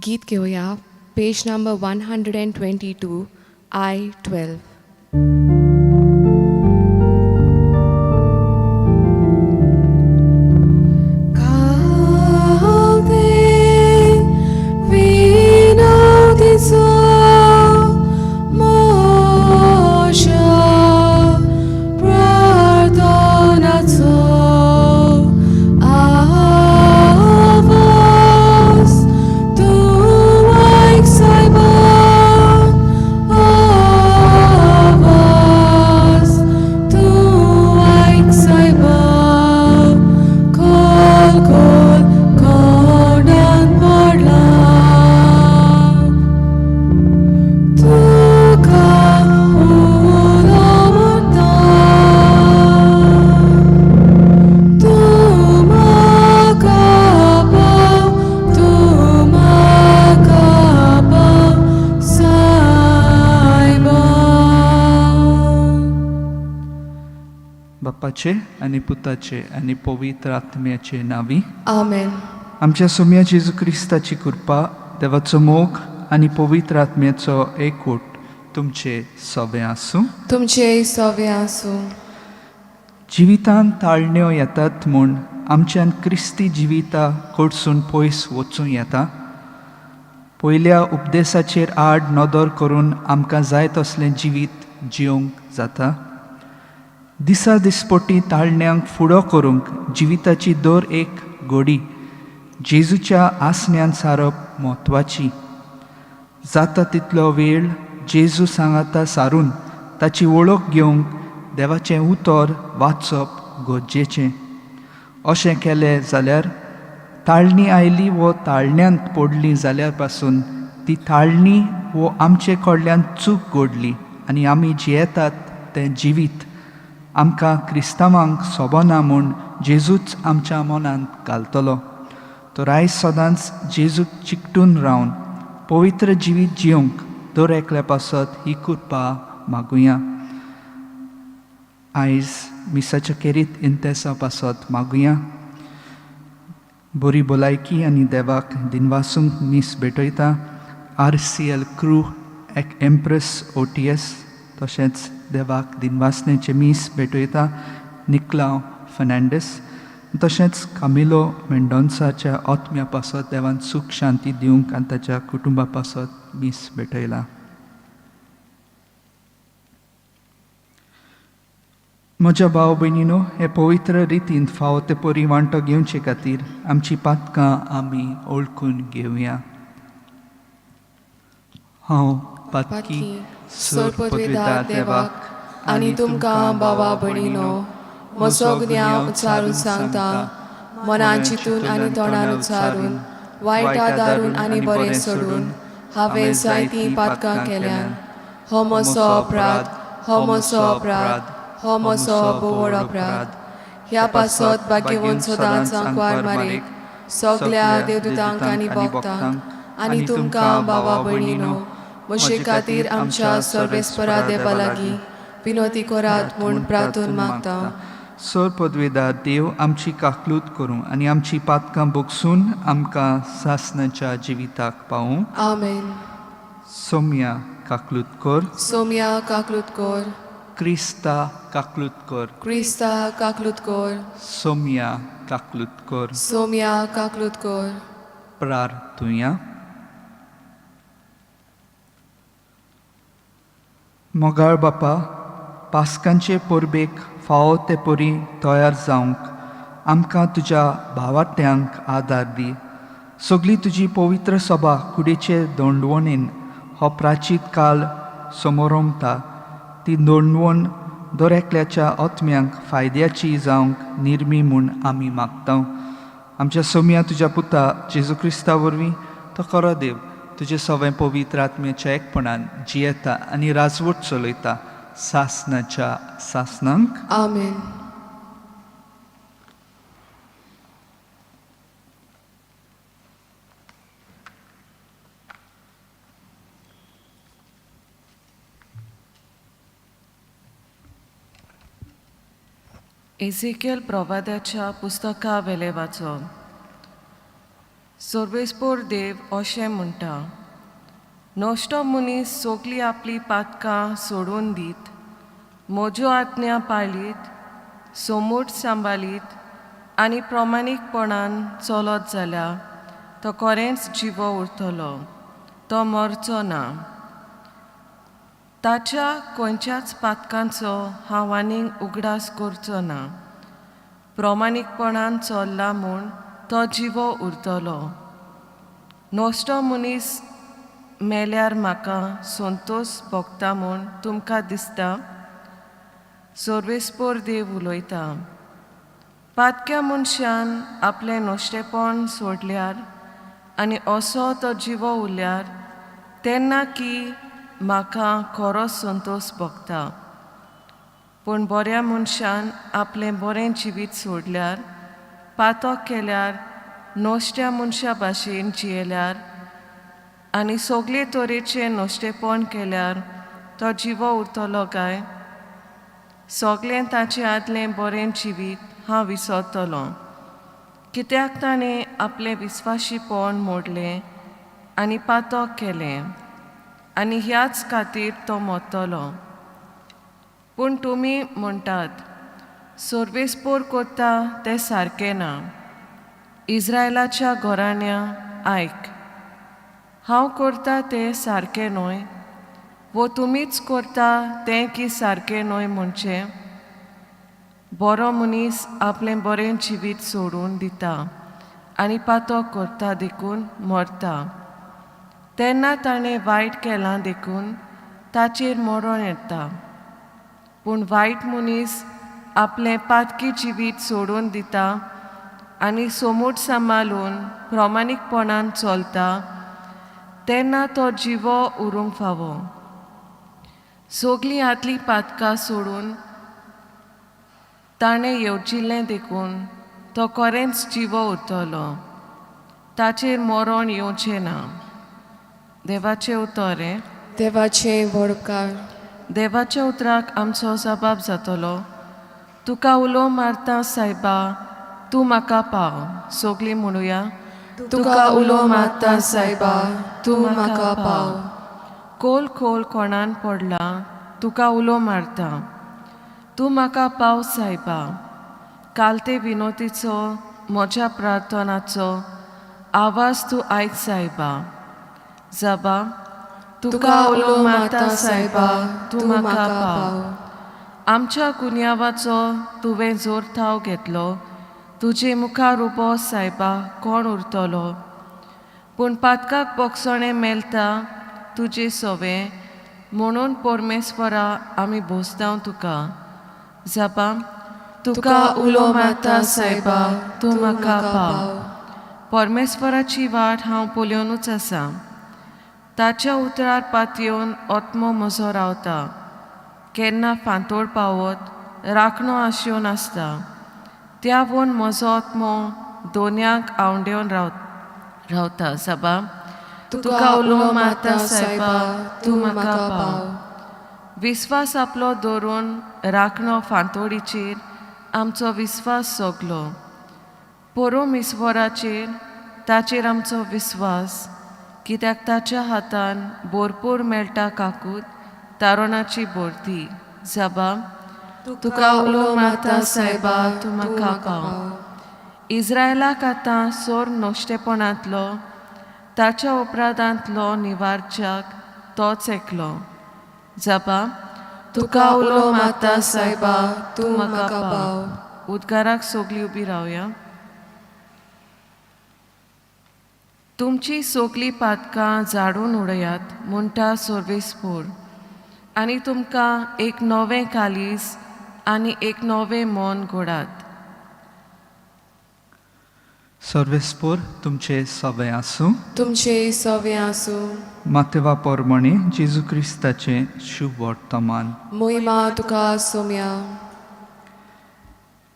गीत घेवया पेज number 122 I 12. बापाचे आनी पुताचे आनी पवित्र आत्म्याचे नांवी आमेन. आमच्या सोम्या जेजू क्रिस्ताची कृपा, देवाचो मोग आनी पवित्र आत्म्याचो एकवट तुमचे सवे आसूं. तुमचे सवे आसूं. जिवितांत ताळण्यो येतात म्हूण आमच्यान क्रिस्ती जिविता कडसून पयस वचूं येता. पयल्या उपदेसाचेर आड नदर करून आमकां जाय तसलें जिवीत जिवंक जाता. दिसा दिसपटी ताळण्यांक फुडो करूंक जिविताची दर एक घडी जेजूच्या आसण्यान सारप म्हत्वाची. जाता तितलो वेळ जेजू सांगाता सारून ताची वळख घेवंक देवाचें उतर वाचप गरजेचें. अशें केलें जाल्यार ताळणी आयली वो ताळण्यांत पडली जाल्यार पासून ती ताळणी वो आमचे कडल्यान चूक घडली आनी आमी जियेतात तें जिवीत आमकां क्रिस्तांवांक सोबना म्हूण जेजूच आमच्या मनांत घालतलो. तर आयज सदांच जेजूक चिकटून रावन पवित्र जिवीत जिवंक दर एकल्या पासत ही कृपा मागुया. आयज मिसाच्या केरीत इंतेसा पासत मागुया. बरी भलायकी आनी देवाक दिनवासूंक मीस भेटयता RCL crew एक एम्प्रेस OTS, तशेंच देवाक दिनवासनेचें मीस भेटयता निकलांव फर्नांडीस, तशेंच कामिलो मेंडोन्साच्या आत्म्या पासत देवान सूख शांती दिवंक आनी ताच्या कुटुंबा पासत मीस भेटयला. म्हज्या भाव भयणीनो, हे पवित्र रितीन फावो ते परी वांटो घेवचे खातीर आमची पातकां आमी ओळखून घेवया. हांव पातकी सोर पदवेदार देवाक आनी तुमकां भावा भयणीनो म्हजो गुन्यांव उच्चारून सांगता, मनान चिंतून आनी तोंडान उच्चारून, वायट दारून आनी बरें सोडून हांवें जायतीं पातकां केल्यान. हो म्हजो अपराध, हो म्हजो अपराध, हो म्हजो भोवळ अपराध. ह्या पासत भाग्यवंत सदांच आंकवार मारीक, सगल्या देवदूतांक आनी भक्तांक आनी तुमकां भावा भयणीनो म्हजे खातीर आमच्या सर्वेस्परा देवा लागीं विनोती करात म्हूण प्रार्थून मागता. सर पदवेदार देव आमची काकलूत करूं आनी आमची पातकां बोगसून आमकां सासणाच्या जिविताक पावूं. आमेन. सोम्या काकलूत कर. सोम्या काकलूत कर. क्रिस्ता काकलूत कर. क्रिस्ता काकलूत कर. सोम्या काकलूत कर. सोम्या काकलूत कर. प्रार्थुया. मोगाळ बापा, पास्कांचे परबेक फावो ते परी तयार जावंक आमकां तुज्या भावाट्यांक आदार दी. सगली तुजी पवित्र सभा कुडीचे दोंडवणीन हो प्राचीत काल समोरमता. ती दोंडवण दर एकल्याच्या आत्म्यांक फायद्याची जावंक निर्मी म्हूण आमी मागता. आमच्या सोम्या तुज्या पुता जेजू क्रिस्ता वरवीं तो खरो देव तुजे सवें पवित्र आत्म्याच्या एकपणान जियेता आनी राजवट चलयता सासणाच्या सासणांक. आमेन. एझेकियल प्रवाद्याच्या पुस्तका वेलें वाचप. सोर्वेस्पोर देव अशें म्हणटा, नश्टो मनीस सगलीं आपलीं पातकां सोडून दीत, म्हज्यो आज्ञा पाळीत, सोमूट सांबाळीत आनी प्रमाणीकपणान चलत जाल्यार तो खरेंच जिवो उरतलो, तो मरचो ना. ताच्या खंयच्याच पातकांचो हांव आनीक उगडास करचो ना. प्रमाणीकपणान चल्ला म्हूण तो जिवो उरतलो. नश्टो मनीस मेल्यार म्हाका संतोश भोगता म्हूण तुमकां दिसता? सोर्वेस्पोर देव उलयता, पातक्या मनशान आपलें नश्टेपण सोडल्यार आनी असो तो जिवो उरल्यार तेन्ना की म्हाका खरो संतोश भोगता. पूण बऱ्या मनशान आपलें बरें जिवीत सोडल्यार, पातक केल्यार, नश्ट्या मनशा भाशेन जियेल्यार आनी सगळे तरेचें नश्टेपण केल्यार तो जिवो उरतलो काय? सगळें ताचें आदलें बरें जिवीत हांव विसरतलो, कित्याक ताणें आपलें विस्वाशीपण मोडलें आनी पातक केलें आनी ह्याच खातीर तो मरतलो. पूण तुमी म्हणटात, सोर्वेस्पोर करता तें सारकें ना. इस्रायलाच्या घराण्या आयक, हांव करता तें सारकें न्हय वो तुमीच करता तें की सारकें न्हय म्हणचें? बरो मनीस आपलें बरें जिवीत सोडून दिता आनी पातक करता देखून मरता, तेन्ना ताणें वायट केलां देखून ताचेर मरण येता. पूण वायट मनीस आपलें पातकी जिवीत सोडून दिता आनी सोमूट सांबाळून प्रमाणीकपणान चलता तेन्ना तो जिवो उरूंक फावो. सगलीं आदलीं पातकां सोडून ताणें येवजिल्लें देखून तो खरेंच जिवो उरतलो, ताचेर मरण येवचें ना. देवाचें उतर हें. देवाचें व्हड उपकार. देवाच्या उतराक आमचो जबाब जातलो. तुका उलो मारता सायबा, तूं म्हाका पाव. सगलीं म्हणुया, तुका उलो मारता सायबा, तूं म्हाका पाव. खोल खोल कोणान पडला, तुका उलो मारता, तूं म्हाका पाव सायबा. कालते विनोतीचो म्हज्या प्रार्थनाचो आवाज तूं आयक सायबा. जबा, तुका उलो मारता सायबा, तूं म्हाका पाव. आमच्या गुन्यांवाचो तुवें जोर थाव घेतलो, तुजे मुखार उबो सायबा कोण उरतलो? पूण पातकाक बोगसणें मेळटा तुजे सोवें, म्हणून परमेस्वरा आमी भोसतांव तुका. जबा, तुका उलो मारता सायबा, तूं म्हाका पाव. परमेस्वराची वाट हांव पळयोवनूच आसा, ताच्या उतरार पातयेवन आत्मो म्हजो रावता. केन्ना फांतोड पावत राखणो आशेवन आसता, त्या वोन म्हजो आत्मो दोन्यांक आंवडेवन रावता. सबा, तुका उलो मारता सायबा, तूं म्हाका पाव. विस्वास आपलो दवरून राखणो फांतोडीचेर आमचो विस्वास सोगलो, पोरूम ईश्वराचेर ताचेर आमचो विस्वास, कित्याक ताच्या हातान भरपूर मेळटा काकूत तारणाची भरती. जबा, तुका उलो मारता सायबा, तूं म्हाका पाव. इस्रायलाक आतां सोर नश्टेपणांतलो ताच्या उपराधांतलो निवारच्याक तोच एकलो. जबा, तुका उलो मारता सायबा, तूं म्हाका पाव. उद्गाराक सगलीं उबी रावया. तुमची सगलीं पातकां झाडून उडयात म्हणटा सोर्वेस्पोर, आनी तुमकां एक नवें कालीज आनी एक नवें मन घोडात. सर्वेस्पोर तुमचे सवे आसूं. तुमचे सवे आसूं. मातेवा पोरमणे जेजू क्रिस्ताचें शुभ वर्तमान. मोहिमा तुका सोम्या.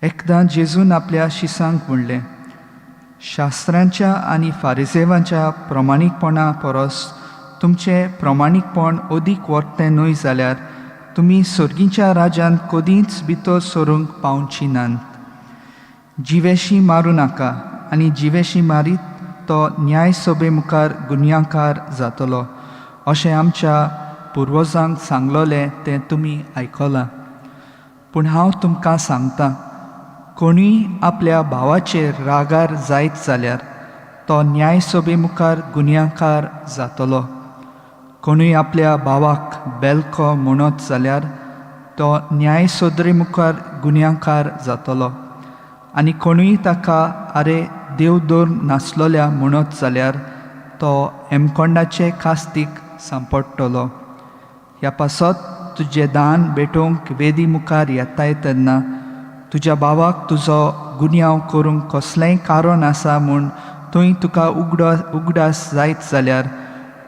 एकदां जेजून आपल्या शिसांक म्हणलें, शास्त्रांच्या आनी फारिजेवांच्या प्रमाणीकपणा परस तुमचें प्रमाणीकपण अदीक वर्तें न्हय जाल्यार तुमी सर्गीच्या राज्यांत कदींच भितर सरूंक पावची नात. जिवेशी मारूं नाका आनी जिवेशी मारीत तो न्यायसभे मुखार गुन्यांवकार जातलो अशें आमच्या पुर्वजांक सांगलोलें तें तुमी आयकलां. पूण हांव तुमकां सांगता, कोणूय आपल्या भावाचेर रागार जायत जाल्यार तो न्यायसभे मुखार गुन्यांवकार जातलो. कोणूय आपल्या भावाक बेलको म्हणत जाल्यार तो न्यायसोदरे मुखार गुन्यांवकार जातलो आनी कोणूय ताका आरे देव दवर नासलोल्या म्हणत जाल्यार तो हेमकोंडाचे कास्तीक सांपडटलो. ह्या पासत तुजें दान भेटोवंक वेदी मुखार येताय तेन्ना तुज्या भावाक तुजो गुन्यांव करूंक कसलेंय कारण आसा म्हूण थंय तुका उगडास जायत जाल्यार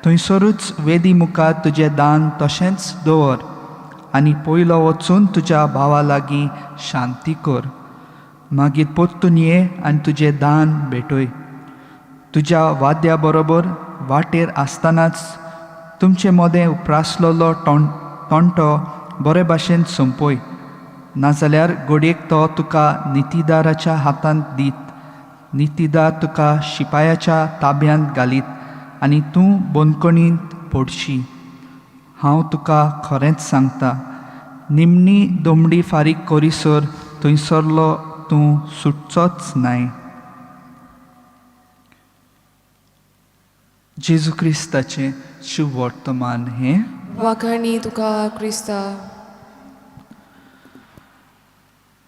थंयसरूच वेदी मुखार तुजें दान तशेंच दवर आनी पयलो वचून तुज्या भावा लागीं शांती कर. मागीर परतून ये आनी तुजें दान भेटय. तुज्या वाद्या बरोबर वाटेर आसतनाच तुमचे मदें उप्रासलेलो तोंटो बरे भाशेन सोंपय, नाजाल्यार घडयेक तो तुका नितीदाराच्या हातांत दीत, नितीदार तुका शिपायाच्या ताब्यांत घालीत आनी तूं बंदखणींत पडशी. हांव तुका खरेंच सांगता, निमणी दोमडी फारीक करीसर थंयसरलो तूं सुटचोच नाय. जेजू क्रिस्ताचें शुभ वर्तमान हें. वाखाणी तुका क्रिस्ता.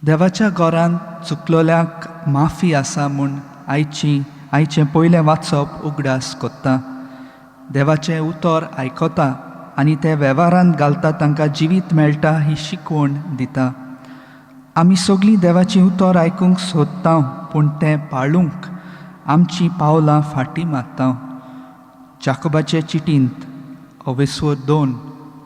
देवाच्या घरांत चुकलोल्यांक माफी आसा म्हूण आयचें पयलें वाचप उगडास कोत्ता. देवाचें उतर आयकता आनी तें वेव्हारांत घालता तांकां जिवीत मेळटा ही शिकवण दिता. आमी सगळीं देवाचें उतर आयकूंक सोदता पूण तें पाळूंक आमचीं पावलां फाटीं मारता. जाकोबाचे चिटींत अवेस्वर 2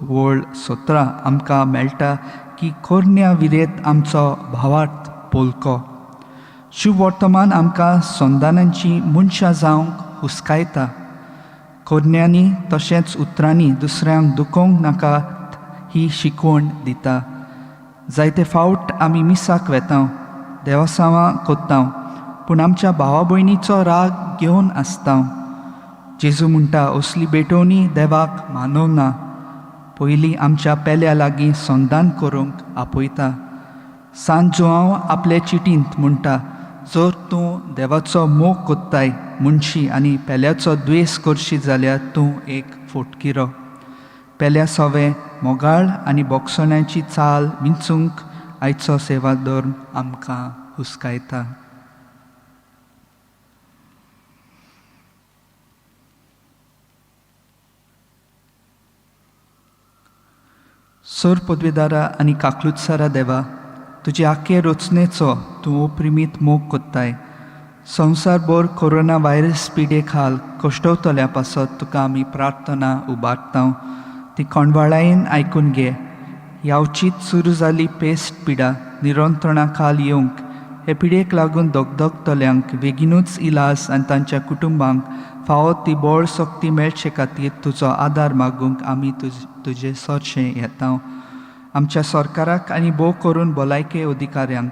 वळ 17 आमकां मेळटा की कोरण्या विरेत आमचो भावार्थ पोलको. शुभ वर्तमान आमकां संदानांची मनशां जावंक हुस्कायता. कोरण्यांनी तशेंच उतरांनी दुसऱ्यांक दुखोवंक नाका ही शिकवण दिता. जायते फावट आमी मिसाक वेता, देवसांवां कोत्ता, पूण आमच्या भावा भयणीचो राग घेवन आसता. जेजू म्हणटा असली भेटवणी देवाक मानवना. पयलीं आमच्या पेल्या लागीं संदान करूंक आपयता. सांत जुआंव आपले चिटींत म्हणटा, जर तूं देवाचो मोग कोत्ताय म्हणशी आनी पेल्याचो द्वेस करशी जाल्यार तूं एक फोटकिरो. पेल्या सवें मोगाळ आनी बोगसण्याची चाल विंचूंक आयचो सेवा धर्म आमकां हुस्कायता. सोर पदवेदारा आनी काकलुत्सारा देवा, तुजे आखे रचनेचो तूं ओप्रिमीत मोग कोत्ताय. संवसारभर कोरोना व्हायरस पिडे खाल कश्टवतल्या पासत तुका आमी प्रार्थना उबारता, ती कोंडवाळायेन आयकून घे. यावचीत सुरू जाली पेस्ट पिडा निरंत्रणा खाल येवंक हे पिडेक लागून दगदगतल्यांक बेगीनूच इलाज आनी तांच्या कुटुंबांक फावो ती बळ शक्ती मेळचे खातीर तुजो आदार मागूंक आमी तुजे सरशें येता. आमच्या सरकाराक आनी भोव करून भलायके अधिकाऱ्यांक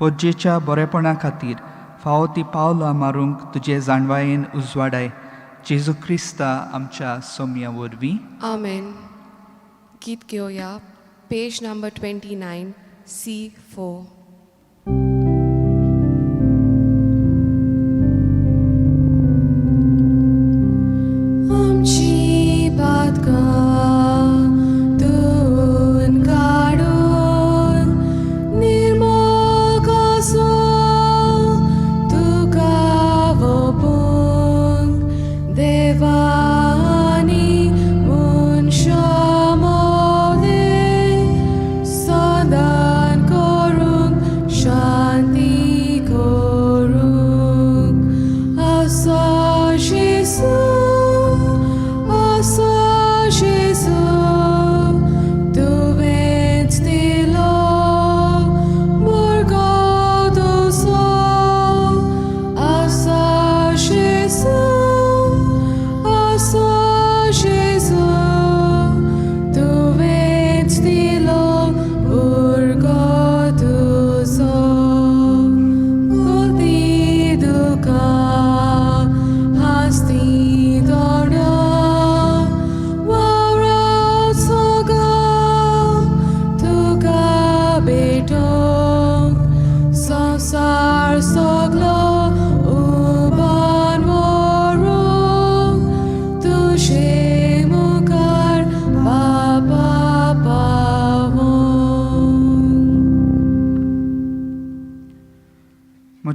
परजेच्या बरेपणा खातीर फावो ती पावलां मारूंक तुजे जाणवायेन उजवाडाय. जेजू क्रिस्ता आमच्या सोम्या वरवीं. आमेन. गीत घेवया पेज नंबर 29 C4. आमची पातकां धुवन काडून निर्मळ कसो तुका वोपूंक देवानी मनशां मोदें संदान करूंक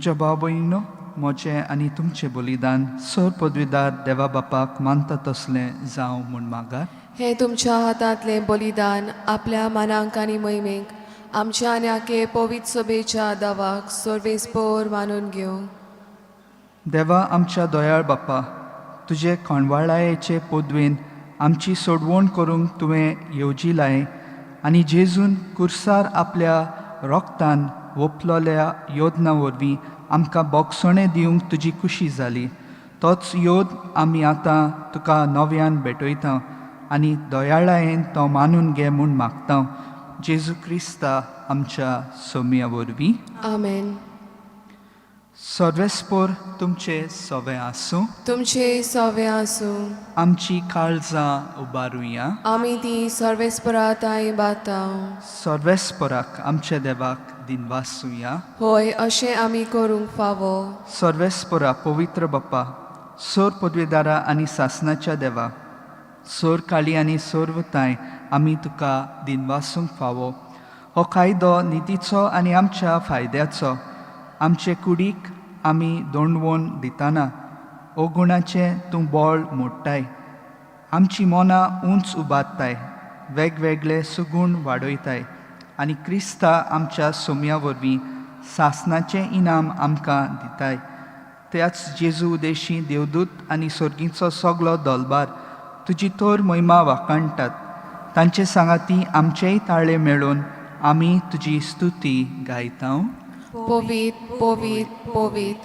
म्हज्या भाव भयणीनो, म्हजें आनी तुमचें बलिदान सर पदवीदार देवा बापाक मानता तसलें जावं म्हूण मागात. हें तुमच्या हातांतलें बलिदान आपल्या मानांक आनी महिमेक आमच्या आनी आखे पवित्र सभेच्या दावाक सर्वेस्पोर मानून घेवं. देवा आमच्या दयाळ बापा, तुजे खणवाळायेचे पदवेन आमची सोडवण करूंक तुवें येवजिलाय आनी जेजून कुर्सार आपल्या रोगतान वोपलोल्या योजना वरवीं आमकां बोगसणें दिवंक तुजी खुशी जाली. तोच योद आमी आतां तुका नव्यान भेटयता आनी दयाळायेन तो मानून घे म्हूण मागता, जेजू क्रिस्ता आमच्या सोम्या वरवीं. आमेन. सर्वेस्पोर तुमचे सवे आसूं. तुमचे सवे आसूं. आमची काळजां उबारुया. आमी ती सर्वेस्परा ताई बातां. सर्वेस्पराक आमच्या देवाक दिनवासुया. होय, अशें आमी करूंक फावो. सर्वेस्परा पवित्र बाप्पा, सोर पदवेदारा आनी सासनाच्या देवा, सोर काळी आनी सर्वताय आमी तुका दिनवासूंक फावो. हो कायदो नितीचो आनी आमच्या फायद्याचो. आमचे कुडीक आमी दोंडवोन दिताना अगुणाचें तूं बळ मोडटाय, आमची मनां उंच उबारताय, वेगवेगळे सुगूण वाडयताय आनी क्रिस्ता आमच्या सोम्या वरवीं सासनाचें इनाम आमकां दिताय. त्याच जेजू उदेशी देवदूत आनी सर्गीचो सगलो दलबार तुजी तोर महिमा वाखाणटात. तांचे सांगाती आमचेय ताळे मेळून आमी तुजी स्तुती गायता. पवीत पवीत पवीत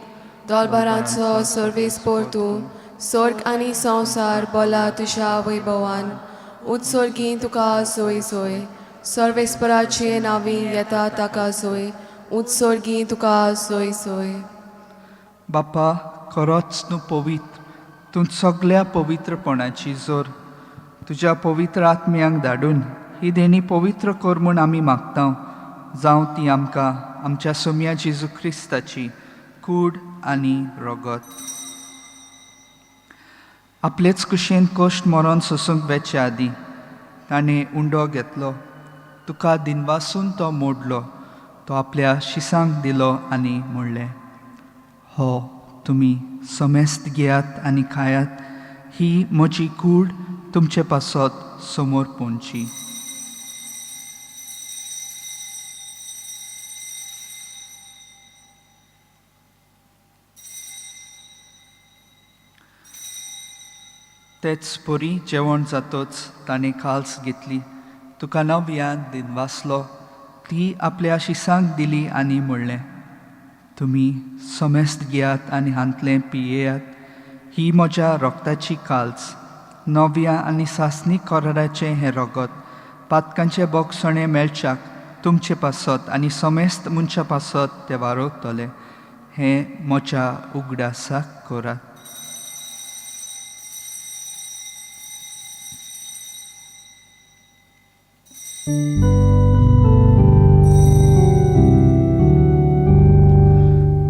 दलबारांचो सर्वेस्पोर तूं, स्वर्ग आनी संवसार बोला तुज्या वैभवान. उत्सर्गी तुका सोय सोय, सर्वेस्पराचे नांवी येता ताका सोय, उत्सर्गी तुका सोय सोय. बापा, खरोच तूं पवित्र, तूं सगल्या पवित्रपणाची जोर. तुज्या पवित्र आत्म्यांक धाडून ही देणी पवित्र कर म्हूण आमी मागता, जावं ती आमकां आमच्या सोम्या जेजू क्रिस्ताची कूड आनी रगत. आपलेच कुशेन कश्ट मरण सोसूंक वेचे आदीं ताणें उंडो घेतलो, तुका दिनवासून तो मोडलो, तो आपल्या शिसांक दिलो आनी म्हणलें, हो तुमी समेस्त घेयात आनी खायात, ही म्हजी कूड तुमचे पासत समोर पोंची. तेच परी जेवण जातच ताणें काल्स घेतली, तुका नव्यान दिनवासलो, ती आपल्या शिसांक दिली आनी म्हणलें, तुमी समेस्त घेयात आनी हांतलें पियेयात, ही म्हज्या रोगताची काल्स, नव्या आनी सासणी कराराचें हें रगत पातकांचें बोगसणें मेळच्याक तुमचे पासत आनी समेस्त मनशा पासत तें वारवतलें. हें म्हज्या उगडासाक करात.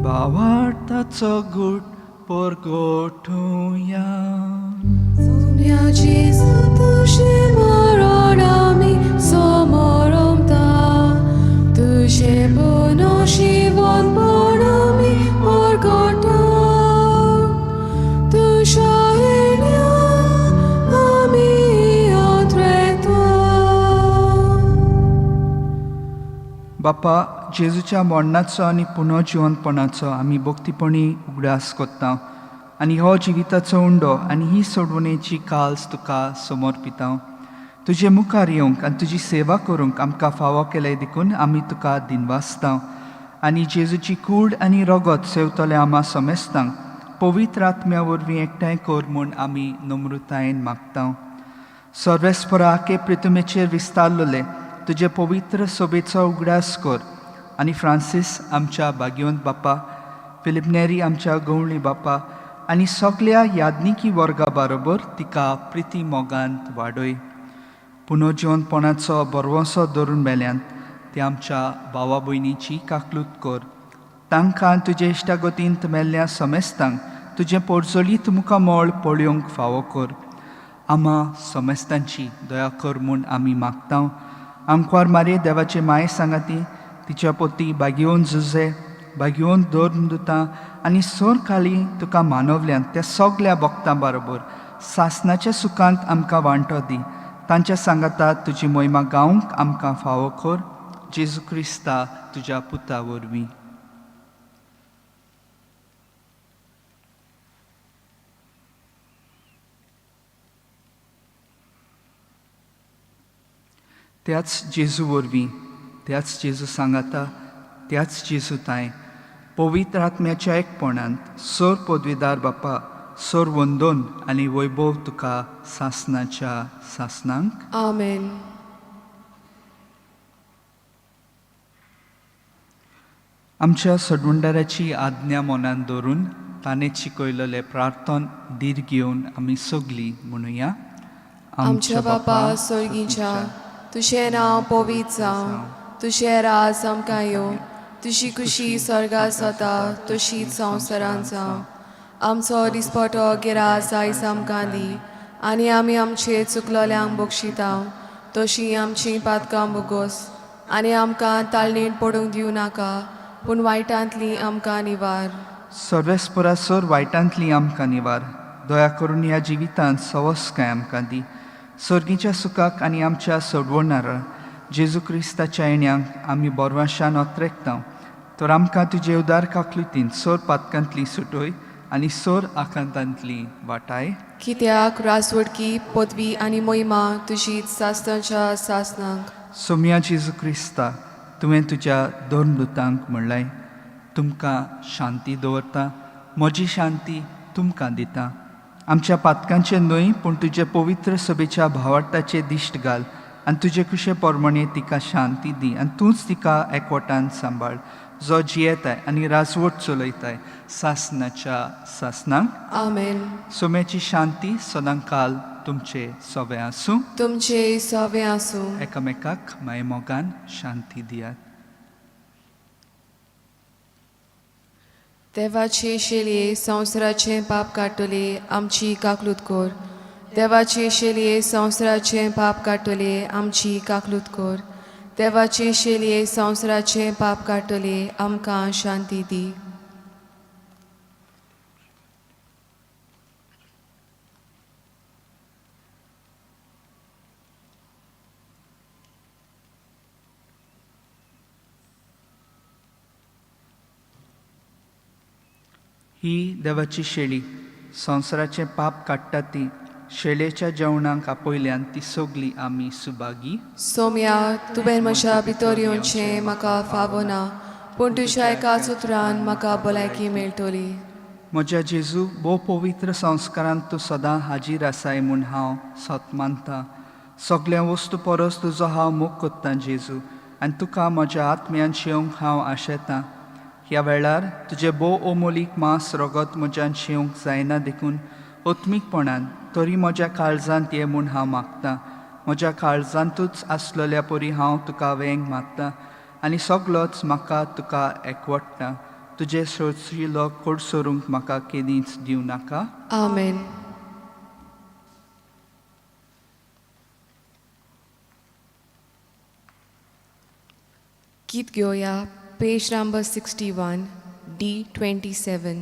भावार्थाचो गूट परगटुया. सोम्या जेजू तुजें मरण आमी समोरमता, तुजें पुनशिवनपण आमी परगटा, तुज्या येण्या आमी आत्रेता. बापा, जेजूच्या मरणाचो आनी पुनर्जिवनपणाचो आमी भक्तीपणी उगडास करता आनी हो जिविताचो उंडो आनी ही सोडवणेची काल्स तुका समर्पिता. तुजे मुखार येवंक आनी तुजी सेवा करूंक आमकां फावो केले देखून आमी तुका दिनवासता आनी जेजूची कूड आनी रगत सेवतले आमा समेस्तांक पवित्र आत्म्या वरवीं एकठांय कर म्हूण आमी नम्रतायेन मागता. सर्वेस्परा आके प्रितुमेचेर विस्तारलेले तुजे पवित्र सोबेचो उगडास कर आनी फ्रांसीस आमच्या भाग्यवंत बापा, फिलीप नेरी आमच्या गवळी बापा आनी सगल्या याज्ञिकी वर्गा बरोबर तिका प्रिती मोगांत वाडय. पुनर्जिवनपणाचो बरवसो धरून मेल्यान ते आमच्या भावा भयणीची काकलूत कर. तांकां तुजे इश्टागतींत मेल्ल्या समेस्तांक तुजें पोरजोलीत मुखामळ पळोवंक फावो कर. आमा समेस्तांची दया कर म्हूण आमी मागता. आंकवार मारे देवाचे माये सांगाती तिच्या पोती बागेवन जुजे भाग्यवंत धर्मदुतां आनी सरकाली तुका मानवल्यान त्या सगल्या भक्तां बरोबर सासनाच्या सुखांत आमकां वांटो दी. तांच्या सांगाता तुजी मोहिमा गावंक आमकां फावो कर, जेजू क्रिस्ता तुज्या पुता वरवीं. त्याच जेजू वरवीं, त्याच जेजू सांगाता, त्याच जेजू तांय पवित्र आत्म्याच्या एकपणांत सर पदवीदार बापा, सर वंदन आनी वैभव तुका सासनाच्या सासनांक. आमेन. आमच्या सडवंडाराची आज्ञा मनान दवरून ताणें शिकयलेलें प्रार्थन धीर घेवन आमी सगलीं म्हणुया. आमच्या बापा स्वर्गीच्या, तुजें नांव पवित्र जावं, तुजें राज आमकां येवं, तुजी खुशी स्वर्गात जाता तशीच संवसारांत जावं. आमचो दिसपटो गिरास आयज आमकां दी आनी आमी आमचे चुकलोल्यांक बक्षिता तशी आमची पातकां बोगोस आनी आमकां ताळणेन पडूंक दिवं नाका, पूण वायटांतली आमकां निवार. सर्वेस्परा सर वायटांतली आमकां निवार. दया करून ह्या जिवितांत सवस्काय आमकां दी. सर्गीच्या सुखाक आनी आमच्या सोडवणारा जेजू क्रिस्ताच्या येण्यांक आमी बोरवाशान अत्रेकता. तर आमकां तुजे उदार काकलुतीन सोर पातकांतली सुटय आनी सोर आकांतांतली वाटाय. कित्याक रासवडकी पदवी आनी मोहिमा तुजी सासनाच्या सासनाक. सोम्या जेजू क्रिस्ता, तुवें तुज्या दोन दुतांक म्हणलें, तुमकां शांती दवरता, म्हजी शांती तुमकां दिता. आमच्या पातकांचें न्हय पूण तुजे पवित्र सभेच्या भावार्थाचें दिश्ट घाल आनी तुजे कुशे प्रमाणे तिका शांती दी आनी तूंच तिका एकवटान सांबाळ, जो जियेताय आनी राजवट चलयताय सासनाच्या सासनाक. आमेन. सोम्याची शांती सदांकाल तुमचे सोबे आसूं. तुमचे सोबे आसूं. एकामेकाक मायमोगान शांती दियात. देवाचे शेलये संवसाराचें पाप काडटले आमची काकलूत कर. देवाचे शेलये संवसाराचें पाप काडटले आमची काकलूत कर. देवाचे शेलये संवसाराचें पाप काडटले आमकां शांती दी. ही देवाची शेळी संवसाराचें पाप काडटा ती शेळेच्या जेवणाक आपयल्यान ती सगली आमी सुभागी. सोम्या, तुवें म्हज्या भितर येवचें म्हाका फावो ना, पूण तुज्या एकाच उतरान म्हाका भलायकी मेळटली. म्हज्या जेजू, भोव पवित्र संस्कारांत तूं सदां हाजीर आसाय म्हूण हांव सत मानता. सगल्या वस्तू परस तुजो हांव मोग कोत्तां जेजू, आनी तुका म्हज्या आत्म्यान शेवंक हांव आशेतां. ह्या वेळार तुजें भोव अमोलीक मांस रगत म्हज्यान शेवंक जायना देखून आत्मीकपणान तरी म्हज्या काळजांत ये म्हूण हांव मागतां. म्हज्या काळजांतूच आसलेल्या परी हांव तुका वेंग मागता आनी सगलोच म्हाका तुका एकवटता. तुजें सोंशिल्लो कोडसरूंक म्हाका केदींच दिवं नाका. आमेन. गीत घेवया page number 61 D27.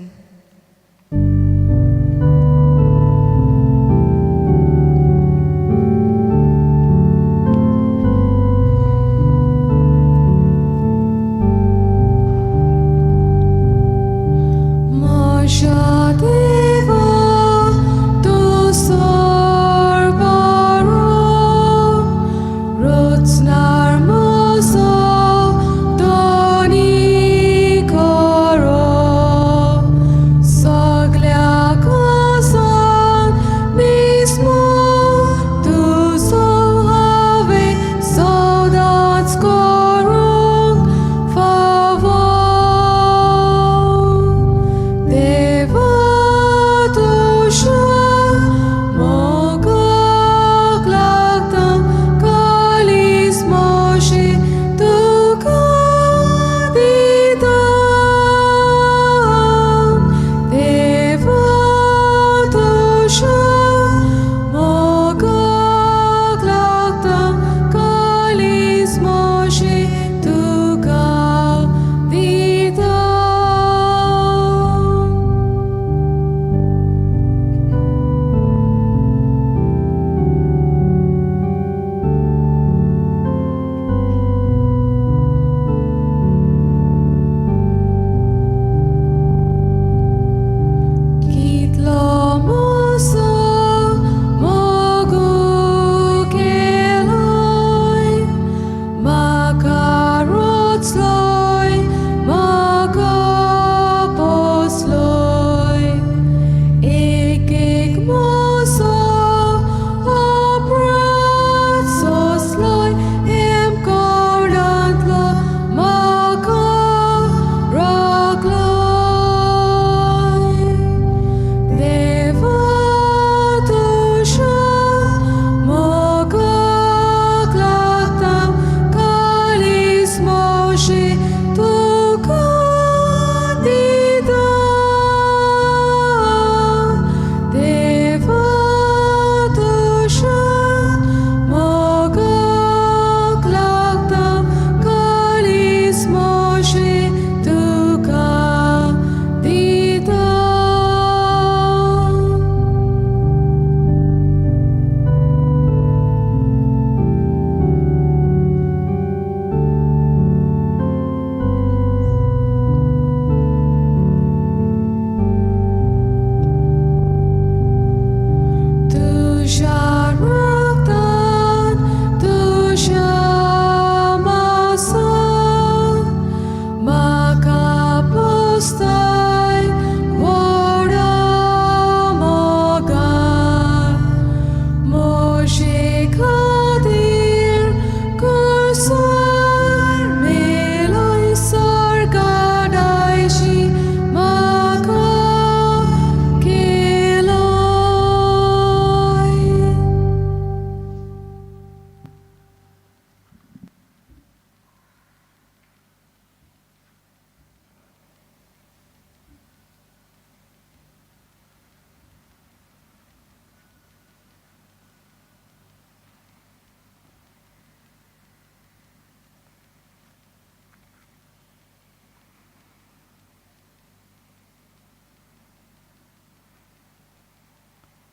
म्हज्या देवा तूं सोर बरो, रचणार म्हजो धनी खरो.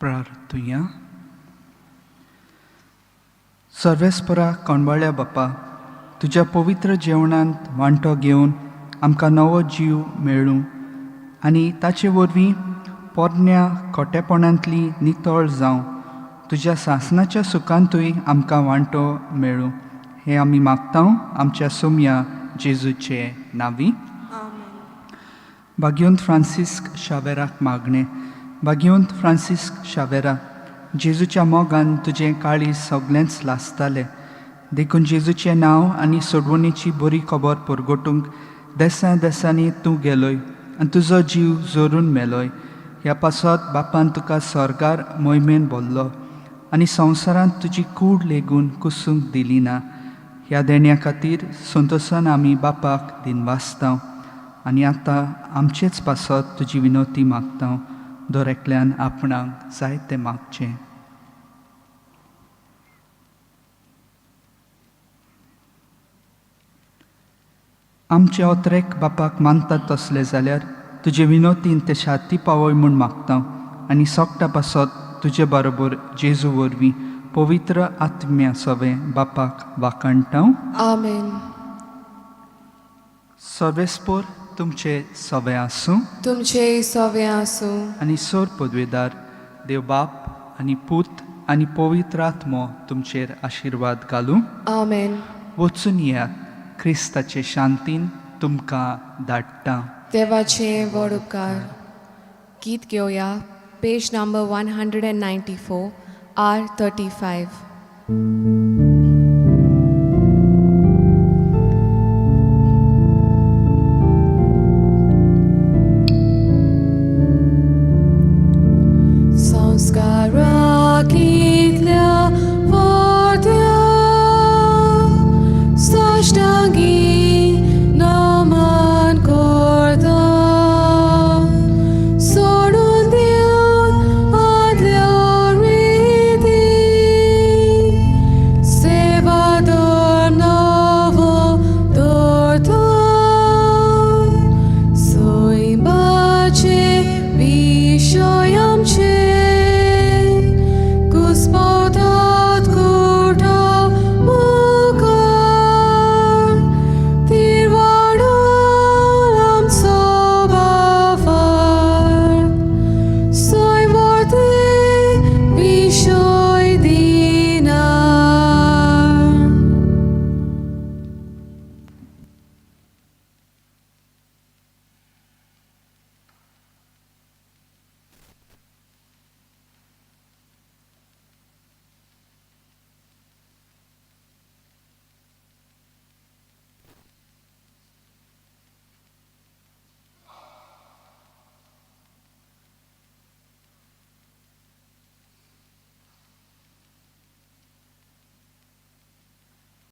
प्रार्थुया. सर्वेस्परा कोणवाळ्या बापा, तुज्या पवित्र जेवणांत वांटो घेवन आमकां नवो जीव मेळूं आनी ताचे वरवीं पोरण्या खोटेपणांतली नितळ जावं, तुज्या सासनाच्या सुखांतूय आमकां वांटो मेळूं, हें आमी मागता आमच्या सोम्या जेजूचे नांवी. भाग्यवंत फ्रांसिस्क शावेराक मागणें. भाग्यवंत फ्रांसिस्क शावेरा, जेजूच्या मोगान तुजें काळीज सगळेंच लासतालें, देखून जेजूचें नांव आनी सोडवणीची बरी खबर परगटूंक देसां देसांनी तूं गेलोय आनी तुजो जीव जोरून मेलोय. ह्या पासत बापान तुका स्वर्गार मोहिमेन भरलो आनी संवसारांत तुजी कूड लेगून कुसूंक दिली ना. ह्या देण्या खातीर संतोसान आमी बापाक दिनवासता आनी आतां आमचेच पासत तुजी विनवती मागता. दर एकल्यान आपणाक जाय तें मागचें. आमचे अत्रेक बापाक मानतात तसले जाल्यार तुजे विनोतीन ते शाती पावय म्हूण मागता आनी सोकटा पासत तुजे बरोबर जेजू वरवीं पवित्र आत्म्या सवें बापाक वाखाणटा. आमेन. सर्वेस्पोर तुमचे सवें आसूं, तुमचे सवें आसूं. आनी सोर पदवेदार देव बाप आनी पूत आनी पवित्र आत्मो तुमचेर आशिर्वाद घालूं. आमेन. वचून येयात, क्रिस्ताचे शांतीन तुमकां धाडटा. देवाचे व्हड उपकार. गीत घेवया, page number 194, R 35. संस्काराकी